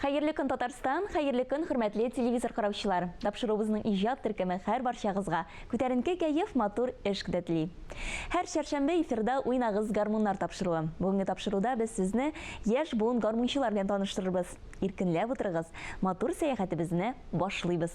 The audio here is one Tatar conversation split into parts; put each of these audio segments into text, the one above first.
Хәерле көн, Татарстан, хәерле көн, хөрмәтле телевизор караучылар. Тапшыруыбызның иҗат төркеме һәр барчагызга күтәренке кәеф, матур эш көтә тели. Һәр чәршәмбе эфирда Уйнагыз гармуннар тапшыруы. Бүгенге тапшыруда без сезне яшь буын гармунчылар белән таныштырырбыз. Иркенләп утырыгыз, матур сәяхәтебезне башлыйбыз.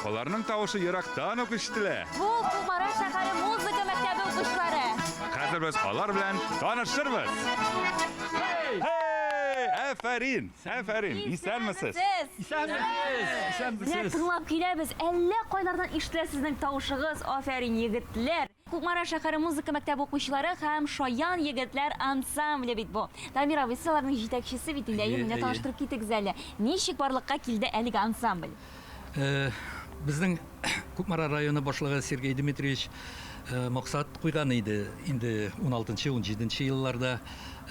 Аларның тавышы ерактан ук ишетелә. Бу Кукмара шәһәре музыка мәктәбе укучылары. Хәзер без алар белән танышырбыз. Hey! Афәрин! Афәрин! Исәнмесез! Исәнмесез! Исәнмесез! Менә тыңлап киләбез. Әллә кайлардан ишетелә сезнең тавышыгыз. Афәрин, егетләр! Кукмара шәһәре музыка мәктәбе укучылары һәм Шаян егетләр ансамбле бит бу. Дамир абый, сез аларның җитәкчесе бит инде, әйе, менә таныштырып китегез әле. Ничек барлыкка килде әлеге ансамбль? Безнең Кукмара районы башлыгы Сергей Дмитриевич максат куйган иде инде уналтынчы-унҗиденче елларда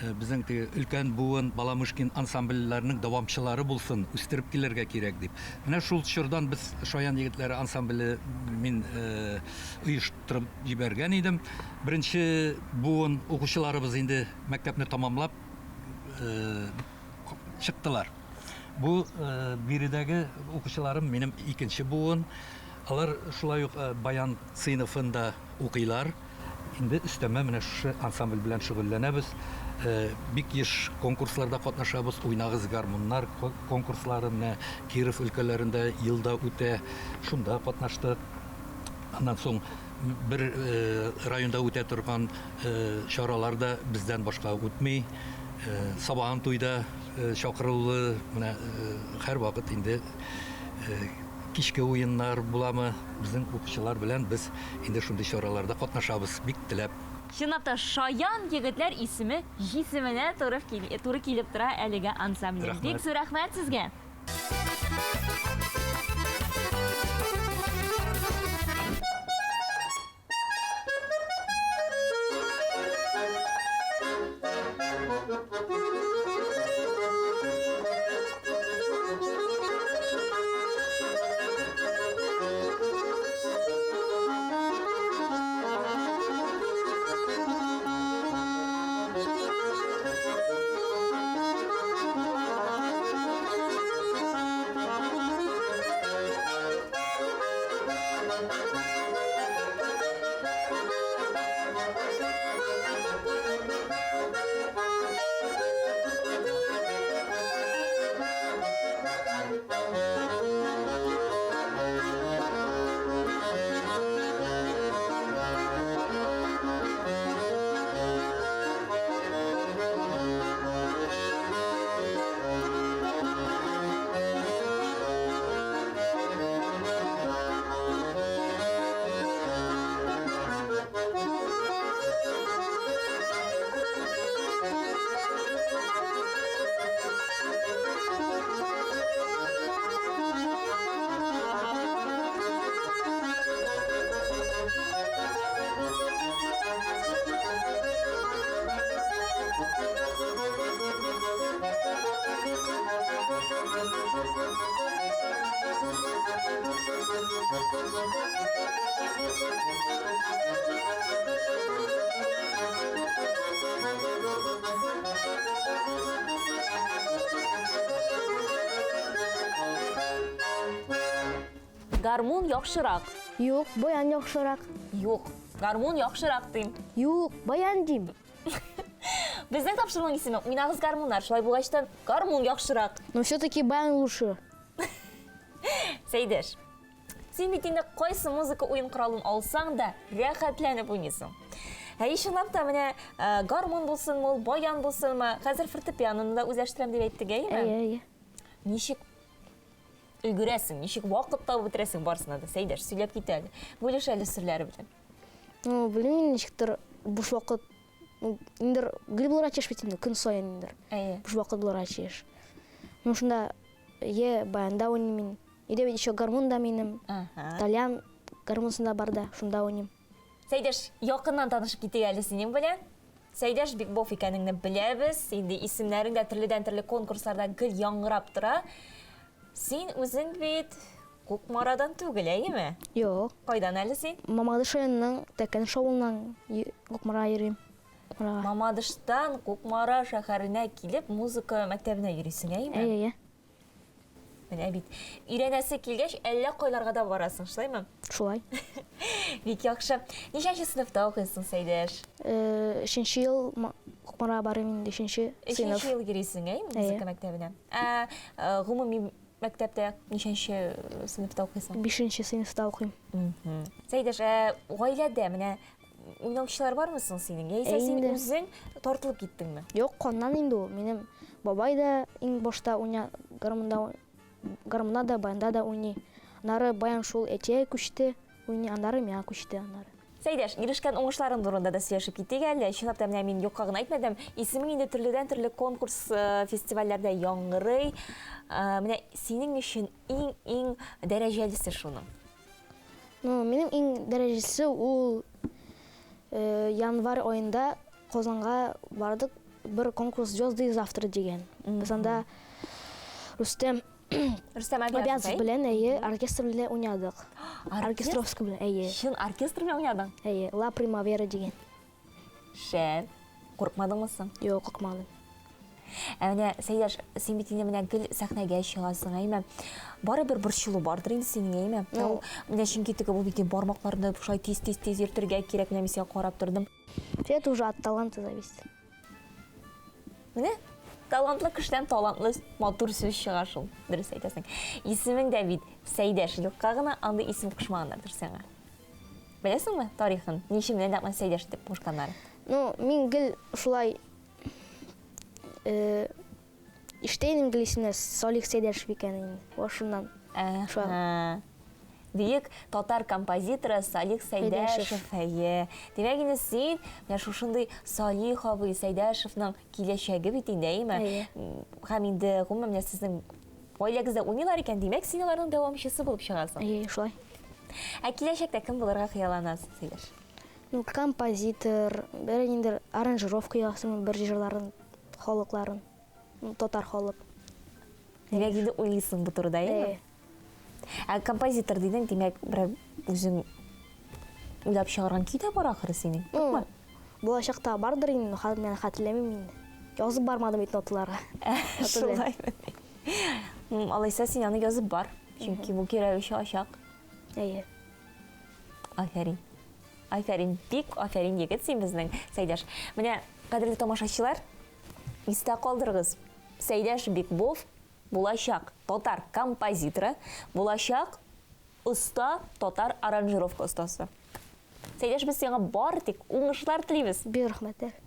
безнең теге өлкән буын Баламышкин ансамбльләренең дәвамчылары булсын, үстереп килергә кирәк дип. Менә шул чордан без Шаян егетләре ансамбле мин оештырып җибәргән идем. Беренче буын укучыларыбыз инде мәктәпне тамамлап чыктылар. Бу биредәге укучыларым минем икенче буын. Алар шулай ук баян сыйныфында укыйлар. Инде өстәмә менә шушы ансамбль белән шөгыльләнәбез. Бик еш конкурсларда катнашабыз. Уйнагыз гармуннар конкурслары менә Киров өлкәләрендә елда үтә. Шунда катнаштык. Аннан соң бер районда үтә торган чаралар да бездән башка үтми. Сабан туйда чакырулы менә һәрвакыт инде кичке уеннар буламы, безнең укучылар белән без инде шундый чараларда катнашабыз, бик теләп. Чынлап та, Шаян егетләр исеме җисеменә туры килеп тора әлеге ансамбльнең. Бик зур рәхмәт сезгә! Гармун яхшырак. Юк, баян яхшырак. Юк, гармун яхшырак дим. Юк, баян дим. Безнең тапшыруның исеме Уйнагыз гармуннар. Шулай булгач та гармун яхшырак. Но все-таки баян лучше. Сәйдәш, син бит инде кайсы музыка уен коралын алсаң да, рәхәтләнеп уйныйсың. Әй, чынлап та, менә э, гармун булсынмы ул, баян булсынмы, хәзер фортепианоны да үзләштерәм дип әйттек, әйеме? Әйе, әйе. Ничек өлгерәсең, ничек вакыт табып бетерәсең барысына да? Сәйдәш, сөйләп кит әле. Бүлеш әле серләре белән. Ну, белмим, ничектер буш вакыт ну, инде гел булырга тиеш бит инде, көн саен инде. Әйе. Буш вакыт булырга тиеш. Ну, шунда е баянда уйныйм мин. Өйдә бит еще гармун да минем. Ага. Тальян гармунсында бар да, шунда уйныйм. Сәйдәш, якыннан танышып китик әле синең белән. Сәйдәш Бикбов икәнеңне беләбез. Инде исемнәрең дә төрледән-төрле конкурсларда гел яңгырап тора. Син үзең бит Кукмарадан түгел, әйеме? Юк. Кайдан әле син? Мамадыш районының Тәкәнеш авылыннан Кукмарага йөрим. Кукмарага. Мамадыштан Кукмара шәһәренә килеп, музыка мәктәбенә йөрисең, әйеме? Әйе, әйе. Менә бит. Өйрәнәсе килгәч, әллә кайларга да барасың, шулаймы? Шулай. Бик яхшы. Ничәнче сыйныфта укыйсың, Сәйдәш? Э, өченче ел Кукмарага барыйм инде, өченче сыйныф. Өченче ел йөрисең, әйеме, музыка мәктәбенә? Ә э, гомуми мәктәптә ничәнче э, сыйныфта укыйсың? Бишенче сыйныфта укыйм. Сәйдәш, ә гаиләдә менә уйнаучылар бармы соң синең? Яисә син үзең тартылып киттеңме? Юк, каннан инде ул. Минем бабай да иң башта уйна, гармунда, гармунда да, баянда да уйный. Аннары баян шул әтигә күчте, уйный, аннары миңа күчте, аннары. Сәйдәш, ирешкән уңышларың турында да сөйләшеп китик әле. Чынлап та, менә мин юкка гына әйтмәдем. Исемең инде төрледән-төрле конкурс, э, фестивальләрдә яңгырый. Э, менә синең өчен иң-иң дәрәҗәлесе шуның. Ну, минем иң дәрәҗәсе ул э, январь аенда Казанга бардык, бер конкурс Звезды завтра дигән. Без анда Рустем Рустем Абязов белән, әйе, оркестр белән уйнадык. Оркестровский белән, әйе. Чын оркестр белән уйнадың? Әйе, La Primavera дигән. Шәп. Курыкмадыңмы соң? Юк, курыкмадым. Ә менә, Сәйдәш, син бит инде менә гел сәхнәгә чыгасың, әйме? Барыбер борчылу бардыр инде синең, әйме? Ну, менә чөнки теге бу бит бармакларны шулай тиз-тиз-тиз йөртергә кирәк, менә мин сиңа карап тордым. Это уже от таланта зависит. Менә талантлы кешедән талантлы матур сүз чыга шул, дөрес әйтәсең. Исемең дә бит Сәйдәш, юкка гына андый исем кушмаганнардыр сиңа. Беләсеңме тарихын? Ни өчен менә нәкъ менә Сәйдәш дип кушканнар? Ну, мин гел шулай э, ишетә идем гел исемне Салих Сәйдәшев икәнен. Башыннан. Шулай. бөек татар композиторы Салих Сәйдәшев. Әйе. Димәк, инде син менә шушындый Салих абый Сәйдәшевның киләчәге бит инде, әйеме? Әйе. Һәм инде гомумән менә сезнең гаиләгездә уйныйлар икән, димәк, син аларның дәвамчысы булып чыгасың. Әйе, шулай. Ә киләчәктә кем булырга хыялланасың, Сәйдәш? Ну, композитор, бер ниндидер аранжировка ясыйм, бер җырларын, халыкларын, татар халык. Димәк, инде уйлыйсың бу турыда, әйеме? Әйе. Ә композитор дидең, димәк, берәр үзең уйлап чыгарган көй дә бар ахры синең, юкмы? Булачакта бардыр инде, но хәзер мен хәтерләмим инде. Язып бармадым бит ноталарга. Шулай. Алайса син аны язып бар, чөнки бу кирәге чыгачак. Әйе. Афәрин. Афәрин, бик афәрин егет син безнең, Сәйдәш. Менә, кадерле тамашачылар, истә калдырыгыз. Сәйдәш Бикбов булачак татар композиторы, булачак оста татар аранжировка остасы. Сәйдәш, без сиңа бары тик уңышлар телибез. Бик рәхмәтләр.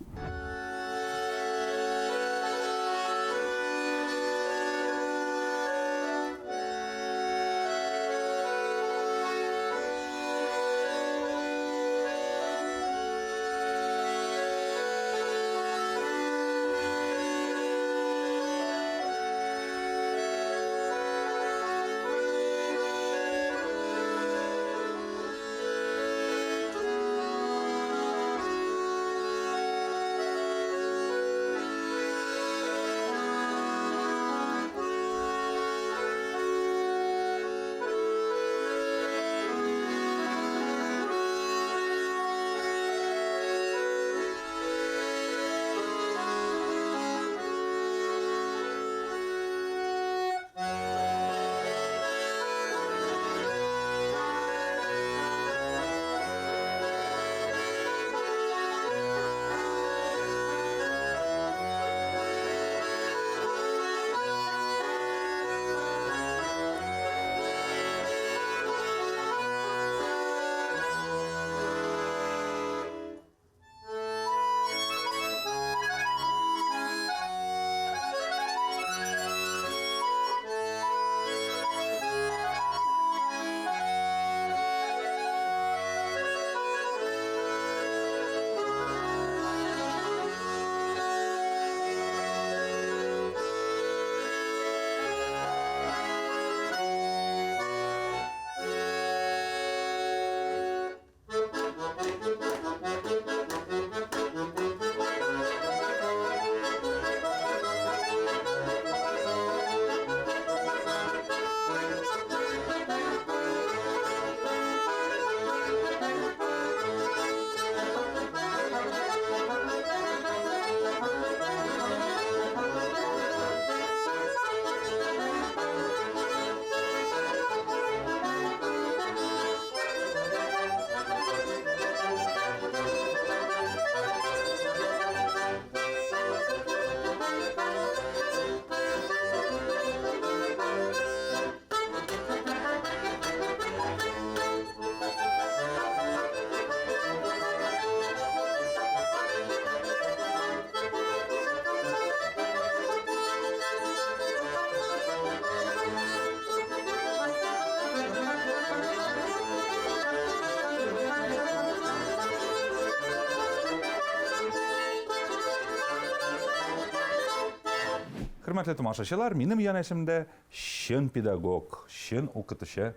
Хөрмәтле тамашачылар, минем янәшемдә чын педагог, чын укытучы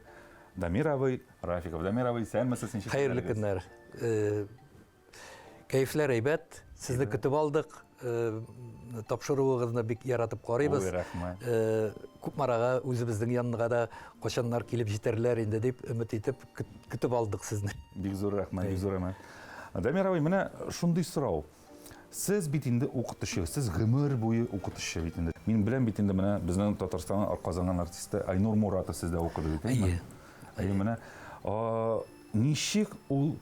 Дамир абый Рафиков. Дамир абый, исәнмесез, ничек Хәерле көннәр. Э, кәефләр әйбәт. Сезне көтеп алдык. Э, тапшыруыгызны бик яратып карыйбыз. Ой, рәхмәт. Э, Кукмарага үзебезнең янга да кайчаннар килеп җитәрләр инде дип өмет итеп көтеп алдык сезне. Бик зур рәхмәт, бик зур рәхмәт. Дамир абый, менә шундый сорау. Сез бит инде укытучы, сез гомер буе укытучы бит инде. Мин беләм бит инде менә безнең Татарстанның атказанган артисты Айнур Муратов сездә укыды бит, әйеме? Әйе. Әйе, менә ничек ул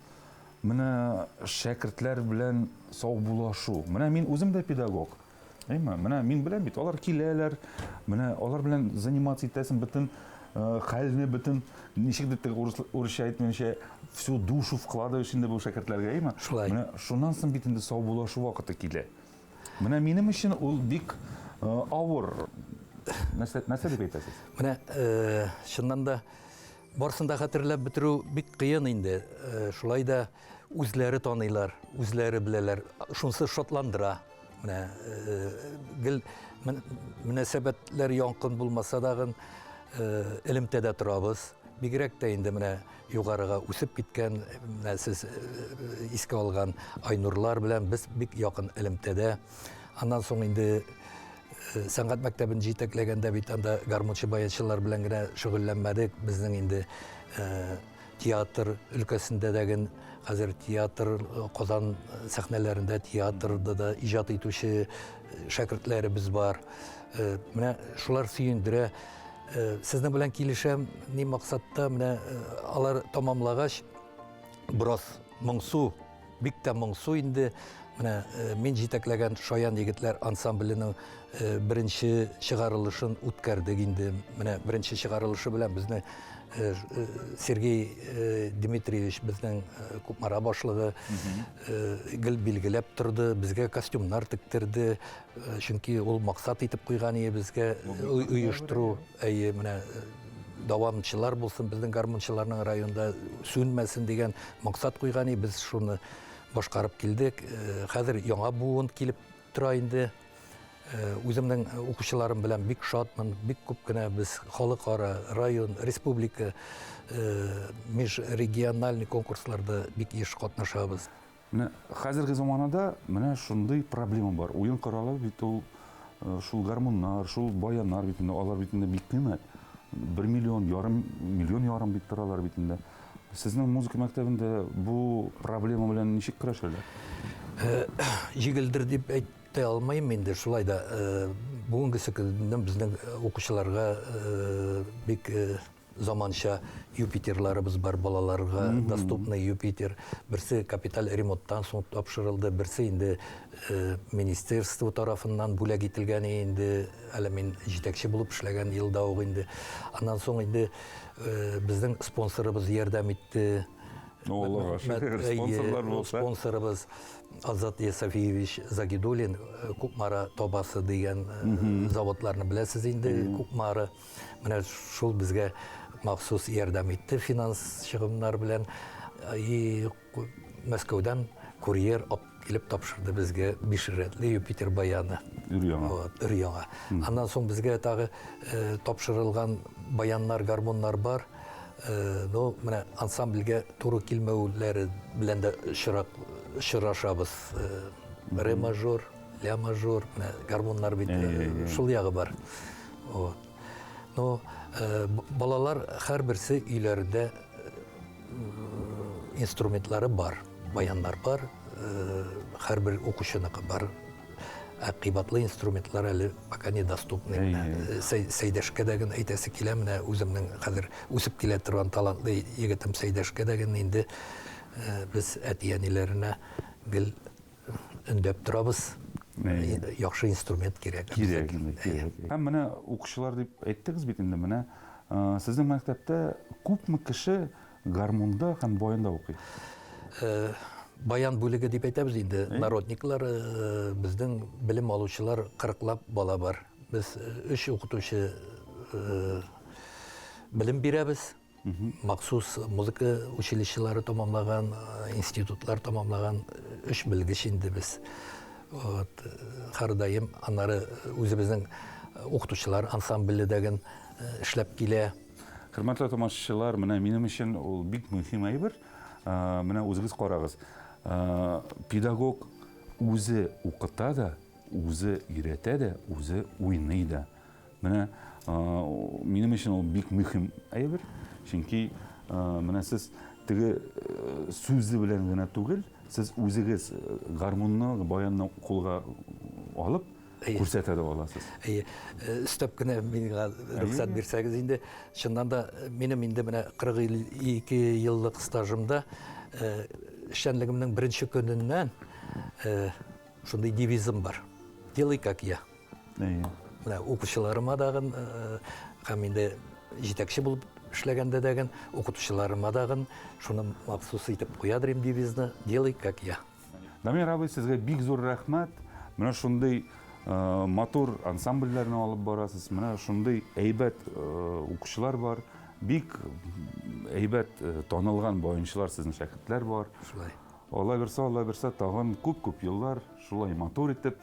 менә шәкертләр белән саубуллашу? Менә мин үзем дә педагог. Әйме, менә мин беләм бит, алар киләләр, менә алар белән заниматься итәсең, бөтен э, хәлне, бөтен, ничек дип теге урыс, урысча әйтмәенчә, всю душу вкладываешь инде бу шәкертләргә, әйме? Шулай. Менә шуннан соң бит инде саубуллашу вакыты килә. Менә минем өчен ул бик э, авыр. Нәрсә, нәрсә дип әйтәсез? Менә э, чыннан да. Барсын да хәтерләп бетерү бик кыен инде. Шулай да үзләре таныйлар, үзләре беләләр. Шунысы шатландыра. Менә гел мөнәсәбәтләр якын булмаса дагын элемтәдә торабыз. Бигрәк тә инде менә югарыга үсеп киткән, менә сез искә алган Айнурлар белән без бик якын элемтәдә. Аннан соң инде сәнгать мәктәбен җитәкләгәндә бит анда гармунчы-баянчылар белән генә шөгыльләнмәдек. Безнең инде театр өлкәсендә дә хәзер театр Казан сәхнәләрендә театрда да иҗат итүче шәкертләребез бар. Менә шулар сөендерә. Сезнең белән килешәм, ни максатта менә алар тамамлагач бераз моңсу, бик тә моңсу инде. Менә мин җитәкләгән Шаян егетләр ансамбленең беренче чыгарылышын үткәрдек инде. Менә беренче чыгарылышы белән безне Сергей Дмитриевич безнең Кукмара башлыгы гел билгеләп торды, безгә костюмнар тектерде. Чөнки ул максат итеп куйган иде безгә оештыру. Әйе, менә дәвамчылар булсын, безнең гармунчыларның районда сүнмәсен дигән максат куйган иде. Без шуны башкарып килдек. Хәзер яңа буын килеп тора инде. Үземнең укучыларым белән бик шатмын. Бик күп кенә без халыкара, район, республика, межрегиональный конкурсларда бик еш катнашабыз. Менә хәзерге заманада менә шундый проблема бар. Уен коралы бит ул шул гармуннар, шул баяннар бит инде, алар бит инде бик кыйммәт. Бер миллион, ярым, миллион ярым бит торалар бит инде. Сезнең музыка мәктәбендә бу проблема белән ничек көрәшәләр? Җиңелдер дип әйтә алмыйм инде, шулай да бүгенгесе көндә безнең укучыларга бик заманча Юпитерларыбыз бар, балаларга доступный Юпитер. Берсе капиталь ремонттан соң тапшырылды, берсе инде министерство тарафыннан бүләк ителгән инде, әле мин җитәкче булып эшләгән елда ук инде. Аннан соң инде безнең спонсорыбыз ярдәм итте. Аллага шөкер, спонсорлар булса. Спонсорыбыз Азат Ясафиевич Загидуллин, Кукмара табасы дигән заводларны беләсез инде, Кукмара. Менә шул безгә махсус ярдәм итте финанс чыгымнар белән. И Мәскәүдән курьер алып килеп тапшырды безгә биш рәтле Юпитер баяны. Өр-яңа. Вот, өр-яңа. Аннан соң безгә тагы тапшырылган баяннар, гармуннар бар. Ну, менә ансамбльгә туры килмәүләре белән дә очрашабыз. Ре мажор, ля мажор, менә гармуннар бит шул ягы бар. Вот. Ну, балалар һәрберсе өйләрендә инструментлары бар, баяннар бар, һәрбер укучыныкы бар. Ә кыйбатлы инструментлар әле пока недоступны. Сәйдәшкә дә генә әйтәсе килә, менә үземнең хәзер үсеп килә торган талантлы егетем Сәйдәшкә дә генә инде без әти-әниләренә гел өндәп торабыз. Яхшы инструмент кирәк. Кирәк инде, кирәк. Һәм менә укучылар дип әйттегез бит инде, менә сезнең мәктәптә күпме кеше гармунда һәм баянда укый? Баян бүлеге дип әйтәбез инде, народниклар, безнең белем алучылар кырыклап бала бар. Без өч укытучы белем бирәбез. Махсус музыка училищелары тамамлаган, институтлар тамамлаган өч белгеч инде без. Вот, һәрдаим аннары үзебезнең укытучылар ансамбле дәген эшләп килә. Хөрмәтле тамашачылар, менә минем өчен ул бик мөһим әйбер. Менә үзегез карагыз. Педагог үзе укыта да, үзе өйрәтә дә, үзе уйный да. Менә минем өчен ул бик мөһим әйбер, чөнки менә сез теге сүзе белән генә түгел, сез үзегез гармунны, баянны кулга алып күрсәтә дә аласыз. Әйе, өстәп кенә миңа рөхсәт бирсәгез инде, чыннан да минем инде менә 42 еллык стажымда эшчәнлегемнең беренче көненнән шундый девизым бар. Делай как я. Әйе. Менә укучыларыма дагын һәм инде җитәкче булып эшләгәндә дәген укытучыларыма дагын шуны махсус итеп куядыр идем девизны «Делай, как я». Дамир абый, сезгә бик зур рәхмәт. Менә шундый матур ансамбльләрне алып барасыз. Менә шундый әйбәт укучылар бар. Бик әйбәт э, танылган баянчылар, сезнең шәкертләр бар. Шулай. Алла бирсә, Алла бирсә, тагын күп-күп еллар шулай матур итеп,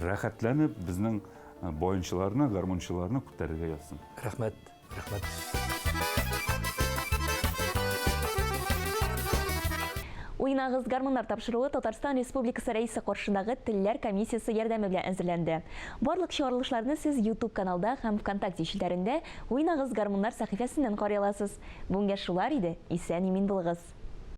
рәхәтләнеп безнең э, баянчыларны, гармунчыларны күтәрергә язсын. Рәхмәт, рәхмәт. Уйнагыз гармуннар тапшыруы Татарстан Республикасы Рәисе каршындагы Телләр комиссиясе ярдәме белән әзерләнде. Барлык чыгарылышларны сез YouTube каналда һәм ВКонтакте челтәрендә Уйнагыз гармуннар сәхифәсеннән карый аласыз. Бүгенгә шулар иде, исән-имин булыгыз!